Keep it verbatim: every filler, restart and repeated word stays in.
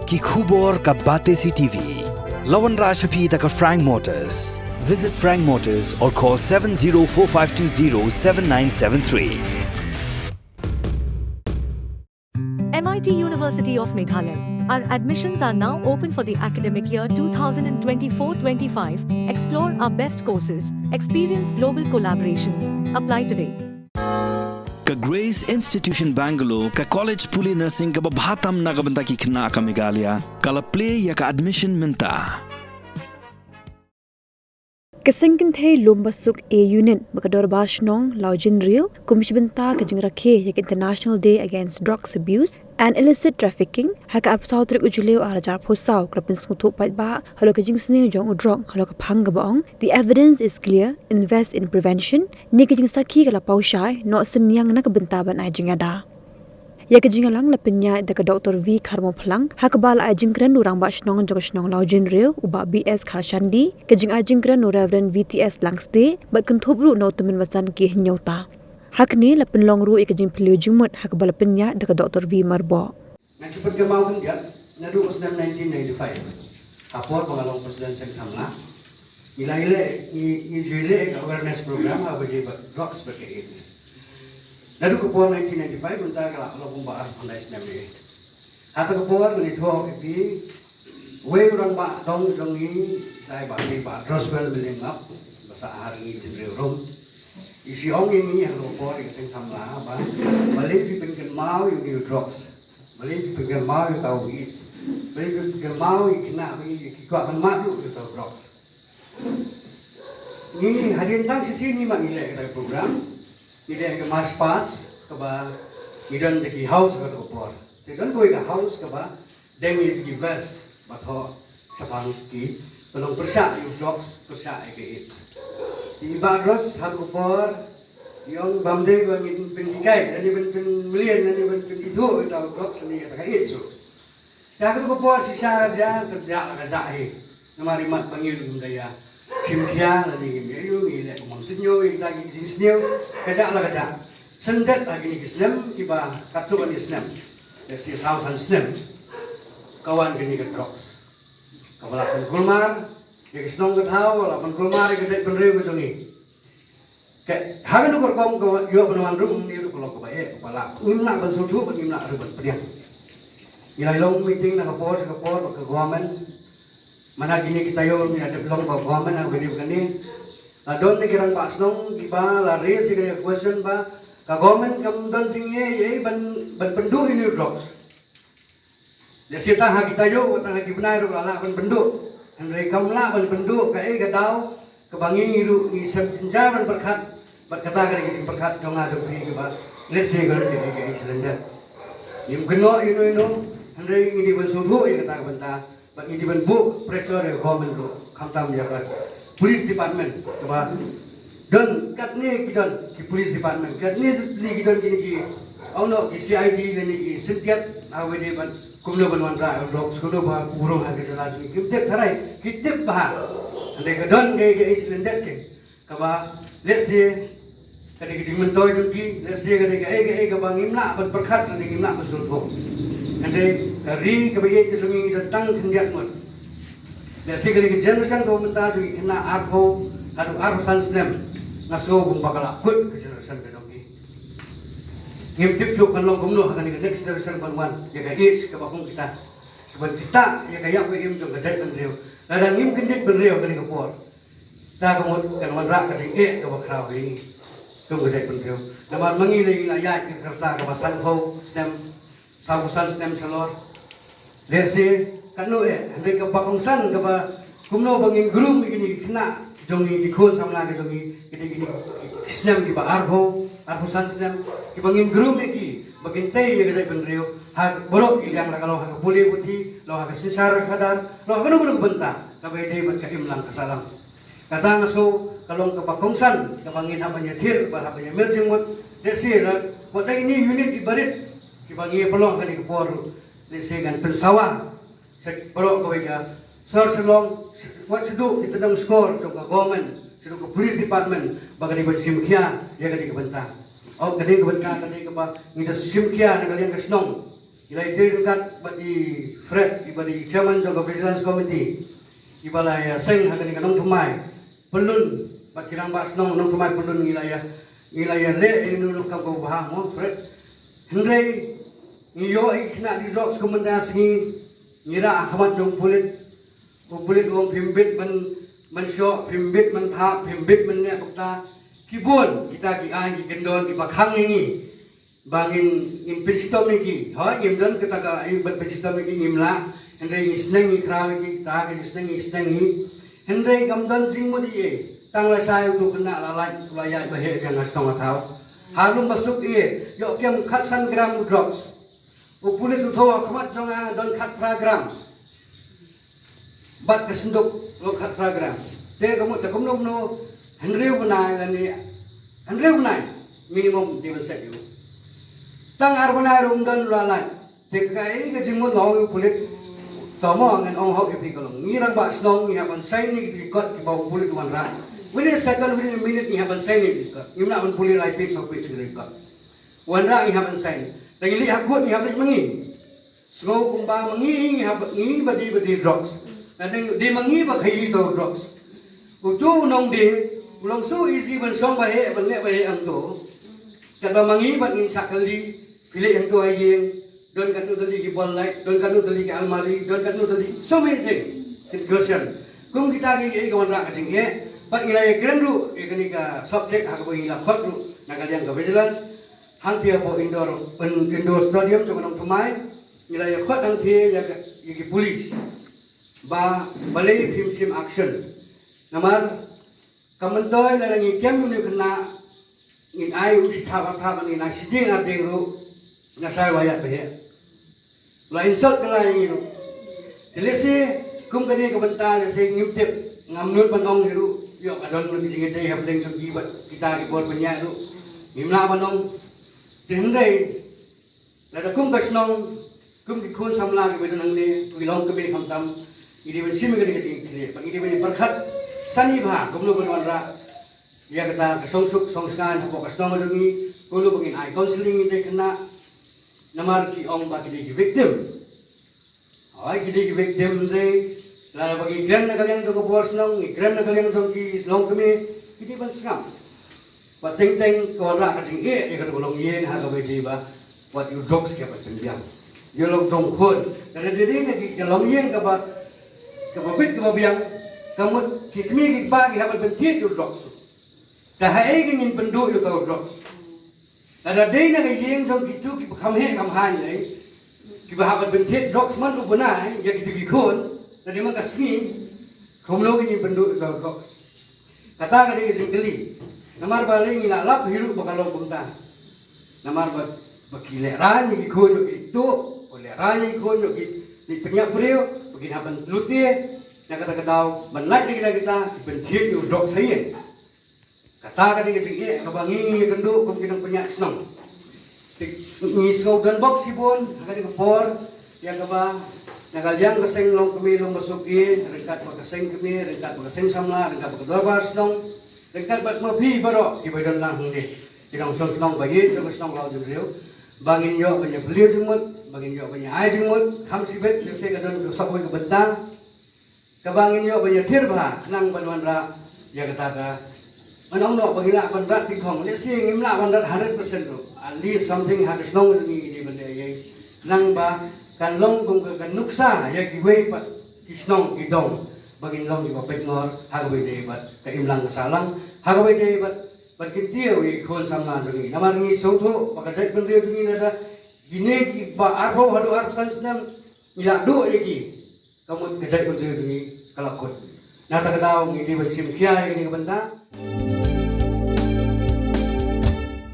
Ki khubor ka Batesi T V. La wanrah sha phi da ka Frank Motors. Visit Frank Motors or call seven zero four five two zero seven nine seven three. M I T University of Meghalaya. Our admissions are now open for the academic year two thousand twenty-four twenty-five. Explore our best courses, experience global collaborations. Apply today. Ka Grace Institution Bangalore, ka college pule nursing kaba bha tam na ka bynta ki khynnah ka Meghalaya, ka la plie ïa ka admission mynta. Ka seng kynthei Lumbasuk A Unit ba ka Dorbar Shnong Lawjynriew kum shi bynta ka jingrakhe ïa ka International Day Against Drugs Abuse and Illicit Trafficking ha ka arphew saw tarik u Jylliew arhajar arphew saw ka la pynsngewthuh paidbah halor ka jingsniew jong u drok halor ka phang kaba ong The evidence is clear, invest in prevention. Ne ka jingsakhi ka la paw shai, noh synñiang na ka bynta ban ai jingïada. Ïa ka jingïalang la pynïaid da ka Doctor V Kharmawphlang ha kaba la ai jingkren u Rangbah Shnong jong ka shnong Lawjynriew u Bah B S Kharshandi, ka jingai jingkren u Reverend V T S Langste bad kynthup ruh na u tymmen basan ki hynñiewta. Ha kane la pynlong ruh ïa ka jingpylliew jingmut ha kaba la pynïaid da ka Doctor V Myrboh. Nga ju pynkyndit khyndiat naduh u snem nineteen ninety-five. Ha por ba nga long president seng samla, ngi la ïaleh, ngi ngi ju ïaleh ka awareness program ha ba ïadei bad drugs bad ka AIDS. Naduh ka por nineteen ninety-five mynta ka la long kumba arphew khyndai snem ïa. Ha ta ka por ngi thoh ïa phi, wei u rangbah dong jong ngi dei ba phi Bah Droswell Mylliem Ngap, ba sah ha Rangin Jynriew Rum. I shu ong ïa ngi ha ta ka por ïa ka seng samla ba balei phi pynkynmaw ïa u drugs. Balei phi pynkynmaw ïa uta u AIDS. Balei phi pynkynmaw ïa ki khynnah ba ngi ki kwah ban mad ïa uta u drugs. Ngi hadien tang shisien ngi mad ngi leh kata ka program. Ngi leh ka march past kaba ngi don da ki house ha kata ka por. Te don kawei ka house kaba deng ïa ki vest ba thoh shaphang ki ba long pyrshah ïa u drugs, pyrshah ïa ka AIDS. Te i Bah Dros ha kata ka por i ong bym dei ba ngin pynhikai lane ban pynmlien lane ban pynithuh ïa uta u drugs lane ïa kata ka AIDS ruh. Ïa kata ka por shisha ka jia ka jia la ka jia hi. Namar i mat ba ngi ruh ngim da ïa shim khia lane ngim ïa ïoh ngi leh kumba shisha ïa kita ki jingsniew ka jia la ka jia. Syndet ha kine ki snem kiba katto katne snem. Lehse saw san snem ka wan kane ka drugs. Kaba la pynkulmar ïa ka shnong ka thaw, la pynkulmar ïa ka jaitbynriew ka jong ngi. Ka ha kano ka rukom ka ïoh ban wan ruh ngi ruh ka long kaba eh kaba lah. Ngim lah ban sngewthuh bad ngim lah ruh ban pdiang. Ngi la long meeting na ka por sha ka por bad ka government. Mynta kine ki taïew ngi la dep long bad government ha kaba ïadei bad kane. La don ki rangbah shnong kiba la raise ïa kane ka question ba ka government kam don jingeh ei ei ban ban pynduh ïa une u drugs. Lehse tang ha ki taïew, tang ha ki bnai ruh la lah ban pynduh. Hynrei kam lah ban pynduh kaei ka daw kaba ngi ruh ngi shem jynjar ban pyrkhat bad kata ka dei ka jingpyrkhat jong nga jong phi kaba lehse ka dei kaei kaei sha lyndet. Ngim kynnoh ïano ïano hynrei ngi dei ban sngewthuh ïa kata ka bynta bad ngi dei ban buh pressure ïa ka government ruh khamtam ïa ka police department kaba don katne ki don ki police department katne ki don kine ki ong noh ki C I D lane ki syntiat ha kaba ïadei bad kumno ban wanrah ïa u drugs kumno ba u rung ha ka jylla jong ngi kim tip tharai ki tip bha. Hynrei ka don kaei kaei sha lyndet ke kaba lehse ka dei ka jingmyntoi jong ki lehse ka dei kaei kaei kaba ngim lah ban pyrkhat lane ngim lah ban sngewthuh. Hynrei ka ri kaba ïeit ka jong ngi ngi don tang khyndiat ngut. Lehse ka dei ka generation kaba mynta jong ki khynnah arphew haduh arphew san snem. Nga sngew kumba ka la kut ka generation ka jong ki. Ngim tip shuh kan long kumno ha kane ka next generation ban wan ïa ka age kaba kum kita. Kaban kita ïa ka ïap ka im jong ka jaitbynriew. Lada ngim kyndit bynriew ha kane ka por, ta ka mut kan wanrah ka jingeh kaba khraw ïa ngi kum ka jaitbynriew. Namar ma ngi lei ngi la ïaid ka rta kaba sanphew snem, sawphew san snem shalor. Lehse katno eh hynrei kaba kongsan kaba kumno ba ngin groom ïa kine ki khynnah jong ngi ki khun samla ki jong ngi kine kine ki snem kiba arphew arphew san snem kiba ngin groom ïa ki ba kin tei ïa ka jaitbynriew ha baroh ki liang la ka long ha ka pule puthi long ha ka synshar khadar long ha kano kano ka bynta kaba ïadei bad ka imlang ka sahlang. Kata nga sngew ka long kaba kongsan kaba ngin hap ban ïathir bad hap ban ïamir jingmut. Lehse la wat da ine i unit iba rit kiba ngi ïa pynlong ha kane ka por ruh lehse ngan pynsawa sha baroh kawei ka sor Shillong wat shaduh ki tnat skor jong ka government shaduh ka police department ba ka dei ban shim khia ïa kane ka bynta. Ong kane ka bynta kane kaba ngi da shim khia na ka liang ka shnong. Lai te ryngkat bad i Fred, i bad i chairman jong ka Vigilance Committee, i ba la ïa seng ha kane ka nongthymmai pyllun, bad ki rangbah shnong nongthymmai pyllun ngi la ïa, ngi la ïa leh ïa ngi nongkam ka ba ha mo Fred. Hynrei ngi ïoh i khynnah die drugs kumta sngi, ngi rah ha khmat jong pulit. U pulit u ong phim bit ban, ban shoh, phim bit ban thap, phim bit ban leh bakta. Ki bun kita ki aiñ ki kyndon ki ba khang ïa ngi. Ba ngin, ngin pynshitom ïa ki. Hooid, ngim don kata ka aiñ ban pynshitom ïa ki, ngim lah. Hynrei ngi sneng ngi khraw ïa ki, kita ki sneng ngi sneng ngi. Hynrei kam don jingmut ïa. Tang lashai uto u khynnah la lait, la ïaid ba heh biang ha shnong ha thaw. Ha lum ba suk ïa, ïoh kem khatsan gram drugs. U pulit u thoh ha khmat jong nga don khatphra grams. Bad ka synduk long khatphra grams. Te ka mut da kumno kumno, hynriew bnai lane, hynriew bnai minimum dei ban set ïa u. Tang ar bnai ruh ym don la lait. Te kaei ka jingmut, la ong u pulit. To mo ngan ong hok ïa phi ka long. Ngi rangbah shnong ngi hap ban sign ïa ki kot kiba u pulit u wanrah. Within a second, within a minute ngi hap ban sign ïa ki kot. Ngim lah ban pule lai page saw page ïa ki kot. Wanrah ngi hap ban sign. Te ngi leit ha kot ngi hap leit ma ngi. Sngew kumba ma ngi hi ngi hap, ngi ba die, ba die drugs. Lane dei ma ngi ba khaïi uto u drugs. Uto u nongdie u long so easy ban shong ba heh, ban leh ba heh hangto. Katba ma ngi bad ngin shah kylli, phi leit hangto ha ïing, don katno tylli ki bol light, don katno tylli ki almari, don katno tylli, so many things. Ki question. Kum kita kiei kiei ki wanrah ka jingeh, bad ngi la ïakren ruh ïa kane ka subject ha kaba ngi la khot ruh na ka liang ka vigilance. Hangthie hapoh indoor, in-, indoor stadium jong ka nongthymmai, ngi la ïakhot hangthie ïa ka, ïa ki police. Ba balei phim shim action. Namar ka myntoi lada ngi kem ïa une u khynnah, ngin ai u shi thap ar thap, ngin ai shi dieng ar dieng ruh, nga shai ba ïaid ba heh. La insult ka la ïa ngi ruh. Te lehse kum kane ka bynta lehse ngim tip, ngam nud ban ong hi ruh, ïoh ka don ruh ki jingïadei hapdeng jong ki bad kita ki bor pynïaid ruh. Ngim lah ban ong. Te hynrei lada kum ka shnong, kum ki khun samla kiba don hangne, ki longkmie khamtam, ngi dei ban shim ïa kane ka jingkitkhlieh, bad ngi dei ban ïa pyrkhat sani bha kumno ban wanrah ïa kata ka shongsuk shongsngain hapoh ka shnong jong ngi, kumno ba ngin ai counselling ïa ki khynnah. Namar ki ong ba ki dei ki victim. Hooid, ki dei ki victim, hynrei lada ba ngi kren na ka liang jong ka bor shnong, ngi kren na ka liang jong ki longkmie, ki dei ban sngap. Wat teng teng ka wanrah ka jingeh ïa kata ka longïing ha kaba ïadei bad ïa u drugs, ki hap ban pynbiang. Ïa u long jong khun. Lada dei dei na ki, ka longïing kaba, kaba bit kaba biang, ka mut ki kmie ki kpa ki hap ban pynthied ïa u drugs. Te haei ka ngin pynduh ïa uta u drugs? Lada dei na ka ïing jong kito kiba kham heh kham haiñ lei, kiba hap ban pynthied drugs man u bnai ïa kito ki khun, lada dei man ka sngi, kumno ka ngin pynduh ïa uta u drugs? Kata ka dei ka jingkylli. Namar balei ngi la lap hi ruh ba ka long kumta? Namar ba, ba ki lehraiñ ïa ki khun ïoh ki tuh, ba lehraiñ ïa ki khun ïoh ki leit pynïap briew, ba kin hap ban lute, na kata ka daw ban lait ïa kita kita ki pynthied ïa u drugs ha ïing. Kata ka dei ka jingeh kaba ngi ngi ïakynduh kum ki nongpynïaid shnong. Te ngi sngew don bok shibun ha kane ka por ïa kaba na ka liang ka seng longkmie long ba suk ïing, ryngkat bad ka seng kmie, ryngkat bad ka seng samla, ryngkat bad ka dorbar shnong, ryngkat bad ma phi baroh kiba don lang hangne, ki nongshong shnong ba ïeit jong ka shnong Lawjynriew, ba ngin ïoh ban ïa plie jingmut, ba ngin ïoh ban ïa ai jingmut kham shibit, lehse ka don ka sawkawei ka bynta kaba ngin ïoh ban ïathir bha khnang ban wanrah ïa kata ka. Ngan ong noh ba ngi lah ban rat dyngkhong, lehse ngim lah ban rat hundred percent ruh, at least something ha ka shnong jong ngi ngi dei ban leh ïa, khnang ba kan long kum ka, ka nuksa ïa kiwei pat ki shnong ki dong, ba ngin long kiba peit ngor ha kaba ïadei bad ka imlang ka sahlang, ha kaba ïadei bad ban kyntiew ïa ki khun samla jong ngi. Namar ngi sngewthuh ba ka jaitbynriew jong ngi lada kine kiba arphew haduh arphew san snem ngi la duh ïa ki, ka mut ka jaitbynriew jong ngi ka la kut. Na kata ka daw ngi dei ban shim khia ïa kane ka bynta.